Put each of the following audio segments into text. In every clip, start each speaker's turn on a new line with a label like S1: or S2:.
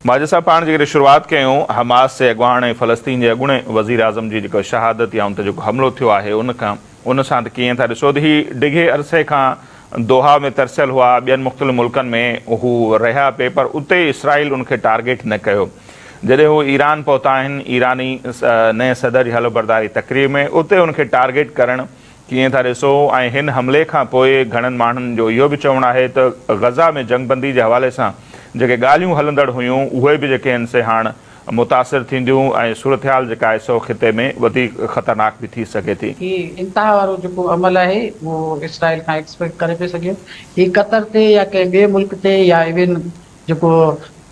S1: ماجد صاحب پاڻ جيڪڏهن شروعات ڪيون حماس جي اڳواڻ ۽ فلسطين جي اڳوڻي وزيراعظم جي جيڪو شهادت يا ان تي جيڪو حملو ٿيو آهي ان کان ان سان ته ڪيئن ٿا ڏسو ته هي ڊگهي عرصي کان دوحا ۾ ترسيل هئا ٻين مختلف ملڪن ۾ هو رهيا پئي پر اتي اسرائيل ان کي ٽارگيٽ نه ڪيو جڏهن هو ايران پهتا آهن ايراني نئين صدر جي حلف برداري تقريب ۾ اتي ان کي ٽارگيٽ ڪرڻ ڪيئن ٿا ڏسو ۽ هن حملي کان پوء گهڻن ماڻهن جو اهو به چوڻ آهي ته غزه ۾ جنگ بندي جي حوالي سان جيڪي ڳالهيون هلندڙ هيون اهي به جيڪي آهن سي هاڻ متاثر ٿينديون ۽ صورتحال جيڪا آهي سو خطي ۾ وڌيڪ خطرناڪ به ٿي سگهي ٿي.
S2: هي انتها وارو جيڪو عمل آهي اهو اسرائيل کان ايڪسپيڪٽ ڪري پئي سگهيو. هي قطر تي يا ڪنهن ٻئي ملڪ تي يا ايون جيڪو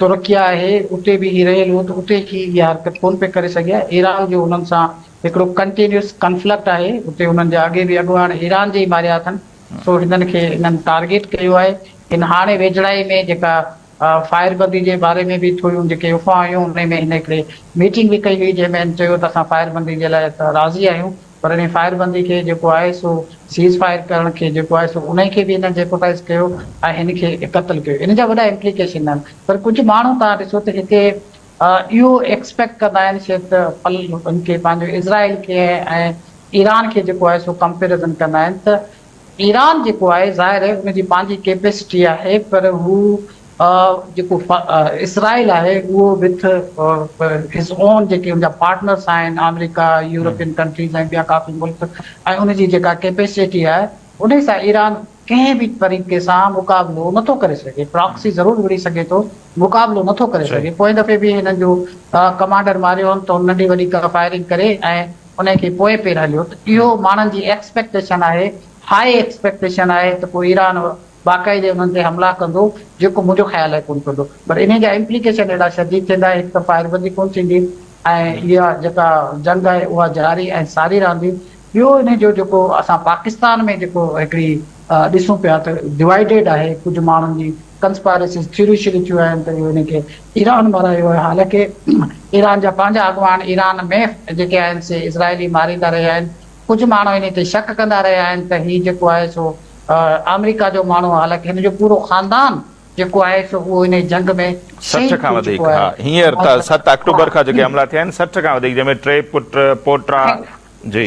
S2: ترڪيه آهي اتي به هي رهيل هو ته اتي هي اها حرڪت ڪونه پئي ڪري سگهيا. ايران جو انهن سان هڪڙو ڪنٽينيوس ڪنفلڪٽ آهي اتي انهن جا اڳي به اڳواڻ ايران جي ئي ماريا اٿن سو هنن کي انهن ٽارگيٽ ڪيو آهي. هن هاڻي ويجهڙائي ۾ جيڪا فائر بندي جي باري ۾ به ٿوريون جيڪي افواهه هيون انهي ۾ هن هڪڙي ميٽنگ به ڪئي هئي جنهن ۾ هن چيو ته اسان فائر بندي جي لاء ته راضي آهيون پر انهي فائر بندي کي جيڪو آهي سو سيز فائر ڪرڻ کي جيڪو آهي سو انهي کي به هنن جيپوٽائيز ڪيو ۽ هن کي قتل ڪيو ان جا وڏا امپليڪيشن آهن پر ڪجهه ماڻهو توهان ڏسو ته هتي اهو ايڪسپيڪٽ ڪندا آهن شايد ته ان کي پنهنجو اسرائيل کي ۽ ايران کي جيڪو آهي سو ڪمپيرزن ڪندا آهن ته ايران جيڪو آهي ظاهر آهي ان جي پنهنجي ڪيپيسٽي آهي پر هو جيڪو اسرائيل آهي اهو وٿ his own جيڪي ان جا پارٽنرس آهن آمريڪا يورپين ڪنٽريز ۽ ٻيا ڪافي ملڪ ۽ ان جي جيڪا ڪيپيسٽي آهي ان سان ايران ڪنهن به طريقي سان مقابلو نٿو ڪري سگهي پراڪسي ضرور وڙهي سگهي ٿو مقابلو نٿو ڪري سگهي پوئين دفعي به هنن جو ڪمانڊر ماريو هن ته هن ننڍي وڏي ڪا فائرنگ ڪري ۽ انهي کي پوئين پير هليو ته اهو ماڻهن جي ايڪسپيڪٽيشن آهي، هاء ايڪسپيڪٽيشن آهي ته پوء ايران باقاعدي انهن تي حملا ڪندو جيڪو منهنجو خيال آهي ڪونه ڪندو پر انهي جا امپليڪيشن اهڙا شديد ٿيندا هڪ ته فائر بندي ڪونه ٿيندي ۽ اها جيڪا جنگ آهي اها جاري ۽ ساري رهندي ٻيو انهي جو جيڪو اسان پاڪستان ۾ جيڪو هڪڙي ڏسون پيا ته ڊوائيڊيڊ آهي ڪجهه ماڻهن جي ڪنسپاريسيز ٿيوريون شروع ٿيون آهن ته اهو انهن کي ايران مارايو آهي حالانڪه ايران جا پنهنجا اڳواڻ ايران ۾ جيڪي آهن سي اسرائيلي ماريندا رهيا آهن ڪجهه ماڻهو انهي تي شڪ ڪندا رهيا آهن ته هي جيڪو آهي سو آمريڪا جو ماڻهو آهي حالانڪه هن جو پورو خاندان جيڪو آهي سو اهو انهي جنگ ۾
S1: 60
S2: شهيد
S1: کان
S2: ٿي
S1: وڌيڪ
S2: چڪو
S1: ها
S2: آهي
S1: هينئر ته 7 آڪٽوبر کان جيڪي حملا ٿيا آهن 60 کان وڌيڪ جنهن ۾ ٽي پٽ پوٽا جي.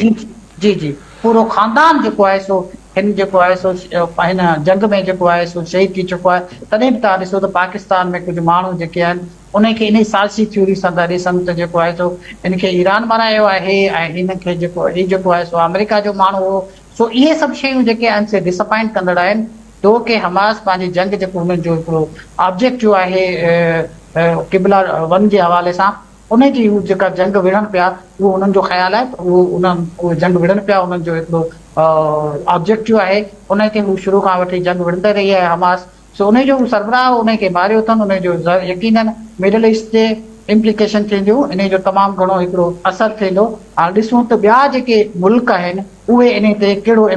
S2: جي جي پورو خاندان جيڪو آهي سو هن جيڪو آهي سو هن جنگ ۾ جيڪو آهي سو شهيد ٿي چڪو آهي تڏهن به توهان ڏسو ته پاڪستان ۾ ڪجهه ماڻهو جيڪي آهن انهي کي انهي سازشي ٿيوري سان ٿا ڏسن ته جيڪو آهي سو هن کي ايران مرايو آهي ۽ هن کي جيڪو هي جيڪو آهي سو آمريڪا جو ماڻهو هو سو اهي سڀ شيون جيڪي آهن سي ڊسپائنٽ ڪندڙ آهن تو ڪي حماس پنهنجي جنگ جيڪو هنن جو هڪڙو آبجيڪٽيو آهي قبلا ون جي حوالي سان انهي جي هو جيڪا جنگ وڙهن پيا اهو انهن جو خيال آهي ته اهو انهن اهي جنگ وڙهن پيا انهن جو هڪڙو آبجيڪٽيو آهي انهي تي هو شروع کان وٺي جنگ وڙهندي رهي آهي حماس سو انهي جو هو سربراهه هو انهي کي ماريو اٿن انهي جو يقينن مڊل ايسٽ تي امپليڪيشن ٿينديون انهي جو تمام گهڻو هڪڙو اثر ٿيندو هاڻ ڏسون ته ٻيا جيڪي ملڪ آهن اهي انهي تي ڪهڙو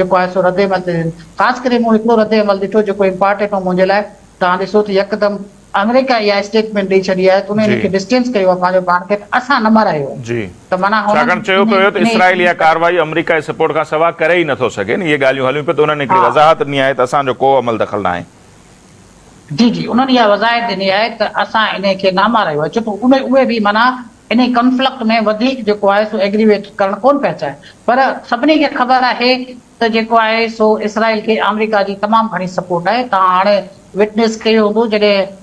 S2: جيڪو آهي سو ردعمل ٿي خاص ڪري مون هڪڙو ردعمل ڏٺو جيڪو امپارٽنٽ هو منهنجي لاء توهان ڏسو ته يڪدم آمريڪا اها اسٽيٽمينٽ ڏئي ڇڏي آهي ته انهن کي ڊسٽينس ڪيو آهي پنهنجو پاڻ کي ته اسان نه مارايو آهي
S1: جي
S2: ته معنيٰ هنن
S1: ڇاڪاڻ چيو پيو ويو ته اسرائيل اها ڪارروائي آمريڪا جي سپورٽ کان سوا ڪري ئي نٿو سگهي نه اهي ڳالهيون هليون پيون ته انهن هڪڙي وضاحت ڏني آهي ته اسان جو ڪو عمل دخل ناهي.
S2: جي جي انهن اها وضاحت ڏني آهي ته اسان انهي کي نه مارايو آهي ڇو ته انهي اهي به معنيٰ انهي ڪنفلڪٽ ۾ وڌيڪ جيڪو آهي سو ايگريويٽ ڪرڻ ڪونه پيا چاهين پر سڀني کي خبر آهي ته جيڪو آهي سو اسرائيل کي آمريڪا جي تمام گهڻي سپورٽ آهي توهان هاڻي وٽنيس ڪيو هوندو جڏهن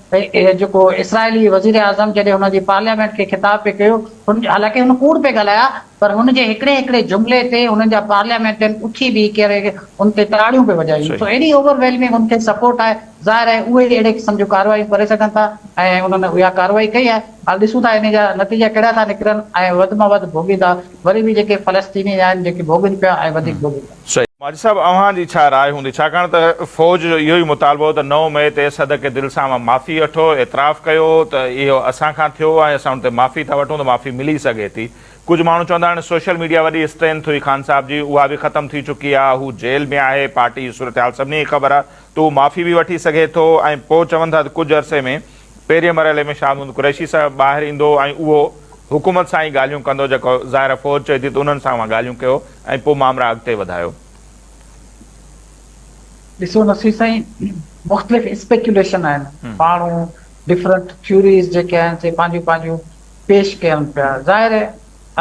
S2: جيڪو اسرائيلي وزيراعظم جڏهن هن جي پارليامينٽ کي خطاب پئي ڪيو هن حالانڪه هن ڪوڙ پئي ڳالهايا پر هن جي هڪڙي هڪڙي جملي تي هنن جا پارليامينٽين اٿي بيهي ڪري ان تي تاڙيون پئي وڄايون سو ايڏي اوور ويلمنگ هن کي سپورٽ آهي ظاهر آهي اهي ئي اهڙي قسم جون ڪارروايون ڪري سگهن ٿا ۽ انهن اها ڪارروائي ڪئي آهي هاڻي ڏسون ٿا انهي جا نتيجا ڪهڙا ٿا نڪرن ۽ وڌ مان وڌ ڀوڳيندا وري به جيڪي فلسطيني آهن جيڪي ڀوڳن پيا ۽ وڌيڪ ڀوڳيندا.
S1: صحيح. ماجد صاحب اوهان جي ڇا راء هوندي ڇاڪاڻ ته فوج جو اهو ئي مطالبو هو ته نو مئي تي صدق دل سان اوهان معافي وٺو اعتراف ڪيو ته اهو اسان کان ٿيو ۽ اسان ان تي معافي ٿا وٺون ته معافي ملي سگهي ٿي ڪجهه ماڻهو چوندا آهن سوشل ميڊيا وڏي اسٽرينٿ هئي خان صاحب جي اها به ختم ٿي چڪي آهي هو جيل ۾ آهي پارٽي جي صورتحال سڀني کي خبر آهي ته هو معافي به وٺي سگهي ٿو ۽ پوء چون ٿا ته ڪجهه عرصي ۾ پهرين مرحلي ۾ شاهه محمود قريشي صاحب ٻاهر ايندو ۽ اهو حڪومت سان ئي ڳالهيون ڪندو جيڪو ظاهر آهي فوج چئي ٿي ته انهن سان اوهان ڳالهيون ڪيو ۽ پوء مامرا اڳتي وڌايو.
S2: ڏسو نصير سائين مختلف اسپيڪيوليشن آهن ماڻهو ڊفرنٽ ٿيوريز جيڪي آهن سي پنهنجون پنهنجون پيش ڪين پيا. ظاهر آهي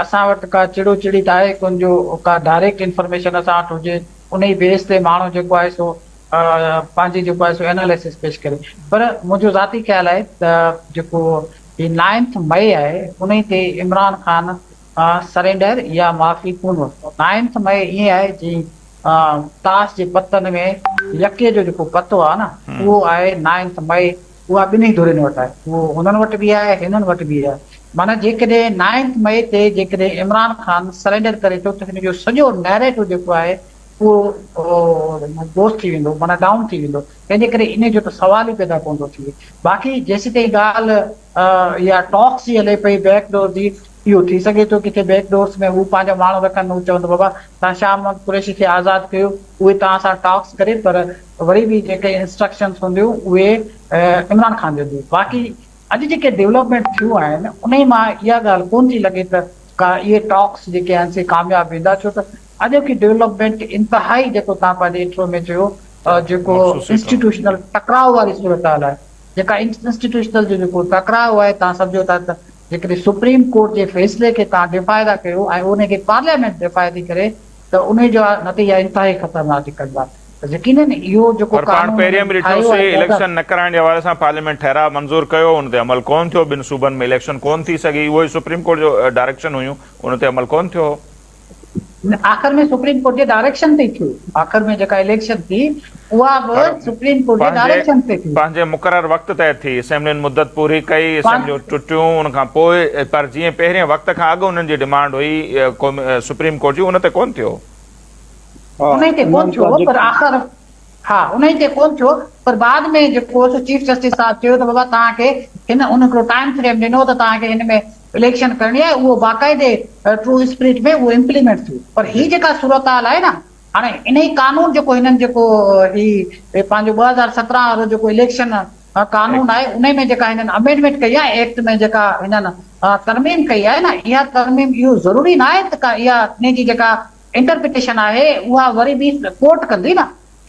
S2: اسان وٽ ڪا چڙو چڙي ته آهي ڪونه جو ڪا ڊائريڪٽ انفارميشن اسان وٽ هجي انهي بيس تي ماڻهو جيڪو آهي سو پنهنجي جيڪو آهي سو اناليسس پيش ڪري پر منهنجو ذاتي خيال آهي ته جيڪو هي نائنٿ مئي آهي انهي تي عمران خان سرينڊر يا معافي ڪونه وٺندو. نائنٿ مئي ائين آهي جيئن تاش جي پتن ۾ يڪي جو جيڪو پتو آهي نه اهو آهي نائنٿ مئي اها ٻنهي ڌرين وٽ آهي اهو هنن وٽ به آهي هنن وٽ به آهي معنيٰ جيڪڏهن نائنٿ مئي تي جيڪڏهن عمران خان سرينڊر ڪري ٿو ته هن جو سڄو نيريٽو جيڪو آهي اهو بوس ٿي ويندو معنيٰ ڊائون ٿي ويندو تنهن جي ڪري انهي جو ته سوال ئي پيدا ڪونه ٿو ٿئي باقي جيسيتائين ڳالهه اها ٽاڪس جي هلي پئي بيڪ ڊور جي اهو ٿي سگهي ٿو ڪٿي بيڪ ڊورس ۾ هو پنهنجا ماڻهو رکن هو چون ته بابا توهان شاهه محمد قريشي کي آزاد ڪيو اهي توهان سان ٽاڪس ڪري پر وري به جيڪي انسٽرڪشنس هونديون اهي عمران خان ڏيندو باقي اڄ جيڪي ڊولپمينٽ ٿيون آهن انهي مان اها ڳالهه ڪونه ٿي لڳي ته ڪا اهي ٽاڪس جيڪي آهن سي ڪامياب ويندا ڇو ته اڄوڪي ڊولپمينٽ انتهائي جيڪو توهان پنهنجي انٽرو ۾ چيو جيڪو انسٽيٽيوشنل ٽڪراء واري صورتحال آهي جيڪا انسٽيٽيوشنل جو جيڪو ٽڪراء آهي توهان سمجهو ٿا ته جيڪڏهن سپريم ڪورٽ جي فيصلي کي توهان ڊفائي ٿا ڪيو ۽ ان کي پارليامينٽ ڊفائي ٿي ڪري ته ان جا نتيجا انتهائي خطرناڪ نڪرندا ته يقينن اهو جيڪو
S1: پر پاڻ
S2: قانون
S1: پهرين به
S2: انهن ٺاهيو
S1: ڏٺوسي
S2: آهي دادا
S1: اليڪشن نه ڪرائڻ جي حوالي سان پارليامينٽ ٺهراء منظور ڪيو ان تي عمل ڪون ٿيو ٻن صوبن ۾ اليڪشن ڪون ٿي سگهي اهو ئي سپريم ڪورٽ جو ڊائريڪشن هيون ان تي عمل ڪون ٿيو هو.
S2: آخر ۾ سپريم ڪورٽ جي ڊائريڪشن تي ٿيو آخر ۾ جيڪا اليڪشن ٿي اها به
S1: پر
S2: سپريم ڪورٽ جي
S1: پنهنجي
S2: ڊائريڪشن تي ٿي.
S1: پنهنجي مقرر وقت تحت ٿي اسيمبلين مدت پوري ڪئي اسيمبليون ٽٽيون ان کان پوء پر جيئن پهرين وقت کان اڳ انهن جي ڊمانڊ هئي قومي سپريم ڪورٽ جي ان تي ڪون ٿيو.
S2: انهي تي ڪون ٿيو پر آخر ها انهي تي ڪون ٿيو پر بعد ۾ جيڪو سو چيف جسٽس صاحب چيو ته بابا توهان کي هن ان هڪڙو ٽائيم فريم ڏنو ته توهان کي هن ۾ اليڪشن ڪرڻي آهي اهو باقاعدي ٽرو اسپرٽ ۾ اهو امپليمينٽ ٿيو پر هي جيڪا صورتحال آهي نه هاڻي انهي قانون جيڪو هنن جيڪو هي پنهنجو 2017 وارو جيڪو اليڪشن قانون آهي انهي ۾ جيڪا هنن امينڊمينٽ ڪئي آهي ايڪٽ ۾ جيڪا هنن ترميم ڪئي آهي نه اها ترميم اهو ضروري نه آهي ته ڪا اها انهي جي جيڪا انٽرپريٽيشن آهي اها وري به ڪورٽ ڪندي نه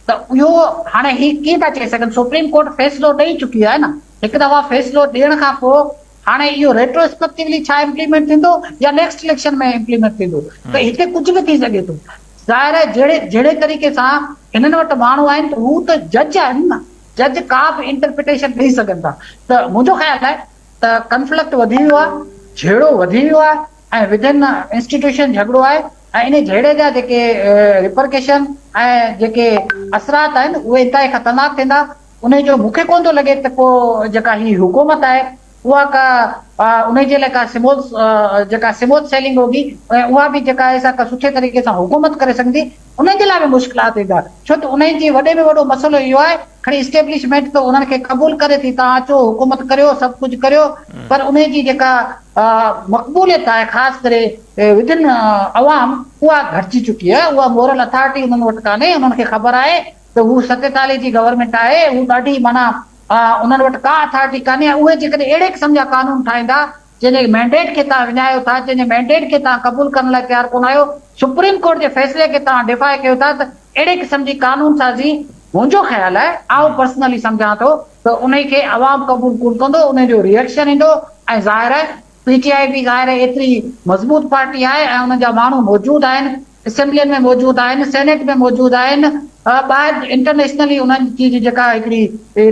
S2: ته اهو هاڻي هي ڪيئن ٿا چئي سگهن سپريم ڪورٽ فيصلو ڏئي چڪي آهي نه هڪ دفعا فيصلو ڏيڻ کان پوء هاڻي اهو ريٽروسپيڪٽولي ڇا امپليمينٽ ٿيندو يا نيڪسٽ اليڪشن ۾ امپليمينٽ ٿيندو ته هتي ڪجهه به ٿي سگهي ٿو ظاهر آهي جهڙي جهڙي طريقي سان هنن وٽ ماڻهو آهن ته هو ته جج آهن نه جج ڪا به انٽرپريٽيشن ڏئي سگهن ٿا ته منهنجو خيال آهي ته ڪنفلڪٽ وڌي ويو آهي جهيڙو وڌي ويو آهي ۽ ودن انسٽيٽيوشن جهڳڙو آهي ۽ انهي جهيڙي جا جيڪي ريپرڪشن ۽ جيڪي اثرات آهن اهي انتهائي خطرناڪ ٿيندا انهي جو مون کي ڪونه ٿو لڳي ته ڪو جيڪا هي حڪومت آهي اها ڪا انهي جي لاء ڪا سموٿ جيڪا سموٿ سيلنگ هوگي ۽ اها به جيڪا آهي سا ڪا سٺي طريقي سان حڪومت ڪري سگهندي انهن جي لاء به مشڪلات ايندا ڇو ته انهن جي وڏي ۾ وڏو مسئلو اهو آهي کڻي اسٽيبلشمينٽ ته انهن کي قبول ڪري ٿي توهان اچو حڪومت ڪريو سڀ ڪجهه ڪريو پر انهي جي جيڪا مقبوليت آهي خاص ڪري ودن عوام اها گهٽجي چڪي آهي اها مورل اٿارٽي انهن وٽ ڪانهي انهن کي خبر آهي ته هو 47 جي گورنمينٽ آهي هو ڏاڍي معنيٰ انهن وٽ ڪا اٿارٽي ڪانهي اهي جيڪڏهن اهڙي قسم جا قانون ٺاهيندا جنهن جي مينڊيٽ کي توهان وڃايو ٿا، جنهن جي مينڊيٽ کي توهان قبول ڪرڻ لاء تيار ڪونه آهيو، سپريم ڪورٽ جي فيصلي کي توهان ڊفائي ڪيو ٿا ته اهڙي قسم جي قانون سازي منهنجو خيال آهي، آئون پرسنلي سمجهان ٿو ته انهي کي عوام قبول ڪونه ڪندو، انهي جو ري ايڪشن ايندو ۽ ظاهر آهي پي ٽي آء به ظاهر آهي ايتري مضبوط پارٽي آهي ۽ انهن جا ماڻهو موجود آهن، اسيمبلين ۾ موجود آهن، سينيٽ ۾ موجود آهن، ٻاهر انٽرنيشنلي انهن جي جيڪا هڪڙي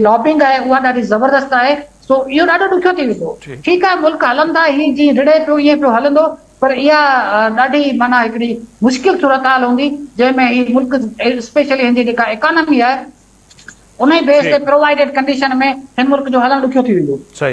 S2: لابنگ آهي اها ڏاڍي زبردست آهي، سو اهو ڏاڍو ڏکيو ٿي ويندو. ٺيڪ آهي ملڪ هلندا هي جيئن رڙهي پيو ايئن پيو هلندو پر اها ڏاڍي معنيٰ هڪڙي مشڪل صورتحال هوندي جنهن ۾ هي ملڪ اسپيشلي هن جي جيڪا ايڪانامي آهي انهي بيس تي پرووائيڊيڊ ڪنڊيشن ۾ هن ملڪ جو هلڻ ڏکيو ٿي ويندو.